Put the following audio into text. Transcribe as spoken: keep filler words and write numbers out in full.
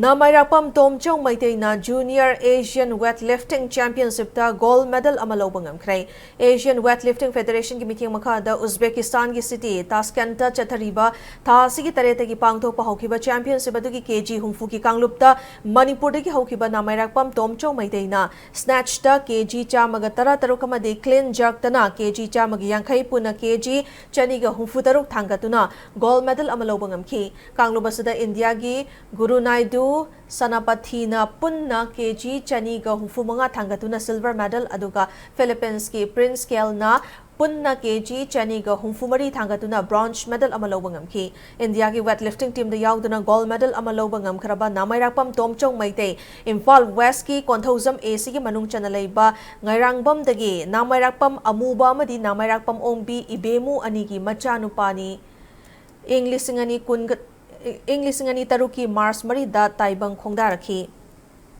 ꯅꯥꯃꯥꯏꯔꯥꯛꯄꯝ ꯇꯣꯝꯆꯧ ꯃꯩꯇꯩꯅ Junior Asian Weightlifting Championship ꯇ gold medal ꯑꯃ ꯂꯧꯕ ꯉꯝꯈ꯭ꯔꯦ꯫ Asian Weightlifting Federation ꯒꯤ ꯃꯤꯠꯌꯦꯡ ꯃꯈꯥꯗ ꯎꯖꯕꯦꯀꯤꯁꯇꯥꯟꯒꯤ city ꯇꯥꯁꯀꯦꯟꯠꯇ ꯆꯠꯊꯔꯤꯕ ꯊꯥ ꯑꯁꯤꯒꯤ ꯇꯔꯦꯠꯇꯒꯤ ꯄꯥꯡꯊꯣꯛꯄ ꯍꯧꯈꯤꯕ championship ꯑꯗꯨꯒꯤ KG ꯍꯨꯝꯐꯨꯒꯤ ꯀꯥꯡꯂꯨꯞꯇ ꯃꯅꯤꯄꯨꯔꯗꯒꯤ ꯍꯧꯈꯤꯕ ꯅꯥꯃꯥꯏꯔꯥꯛꯄꯝ ꯇꯣꯝꯆꯧ ꯃꯩꯇꯩꯅ snatch ꯇ KG ꯆꯥꯝꯃꯒ ꯇꯔꯥ ꯇꯔꯨꯛ ꯑꯃꯗꯤ clean jerk ꯇꯅ KG ꯆꯥꯝꯃꯒ ꯌꯥꯡꯈꯩ, ꯄꯨꯟꯅ KG ꯆꯅꯤꯒ ꯍꯨꯝꯐꯨ ꯇꯔꯨꯛ ꯊꯥꯡꯒꯠꯇꯨꯅ gold medal ꯑꯃ ꯂꯧꯕ ꯉꯝꯈꯤ꯫ ꯀꯥꯡꯂꯨꯞ ꯑꯁꯤꯗ ꯏꯟꯗꯤꯌꯥꯒꯤ ꯒꯨꯔꯨ ꯅꯥꯏꯗꯨ ꯁꯅꯥꯄꯊꯤꯅ ꯄꯨꯟꯅ KG ꯆꯅꯤꯒ ꯍꯨꯝꯐꯨ ꯃꯉꯥ ꯊꯥꯡꯒꯠꯇꯨꯅ silver medal, ꯑꯗꯨꯒ ꯐꯤꯂꯤꯄꯤꯟꯁꯀꯤ ꯄ꯭ꯔꯤꯟꯁ ꯀꯦꯜꯅ ꯄꯨꯟꯅ KG ꯆꯅꯤꯒ ꯍꯨꯝꯐꯨ ꯃꯔꯤ ꯊꯥꯡꯒꯠꯇꯨꯅ bronze medal ꯑꯃ ꯂꯧꯕ ꯉꯝꯈꯤ꯫ ꯏꯟꯗꯤꯌꯥꯒꯤ weightlifting team ꯗ ꯌꯥꯎꯗꯨꯅ gold medal ꯑꯃ ꯂꯧꯕ ꯉꯝꯈ꯭ꯔꯕ ꯅꯥꯃꯥꯏꯔꯥꯛꯄꯝ ꯇꯣꯝꯆꯧ ꯃꯩꯇꯩ ꯏꯝꯐꯥꯜ West ꯀꯤ ꯀꯣꯟꯊꯧꯖꯝ A C ꯒꯤ ꯃꯅꯨꯡ ꯆꯟꯅ ꯂꯩꯕ ꯉꯥꯏꯔꯥꯡꯕꯝꯗꯒꯤ ꯅꯥꯃꯥꯏꯔꯥꯛꯄꯝ ꯑꯃꯨꯕ ꯑꯃꯗꯤ ꯅꯥꯃꯥꯏꯔꯥꯛꯄꯝ ꯑꯣꯡꯕꯤ ꯏꯕꯦꯃꯨ ꯑꯅꯤꯒꯤ ꯃꯆꯥꯅꯨꯄꯥꯅꯤ꯫ ꯏꯪ ꯂꯤꯁꯤꯡ ꯑꯅꯤ ꯀꯨꯟ, ꯏꯪ ꯂꯤꯁꯤꯡ ꯑꯅꯤ ꯇꯔꯨꯛꯀꯤ ꯃꯥꯔꯆ ꯃꯔꯤꯗ ꯇꯥꯏꯕꯪ ꯈꯣꯡꯗꯥꯔꯛꯈꯤ꯫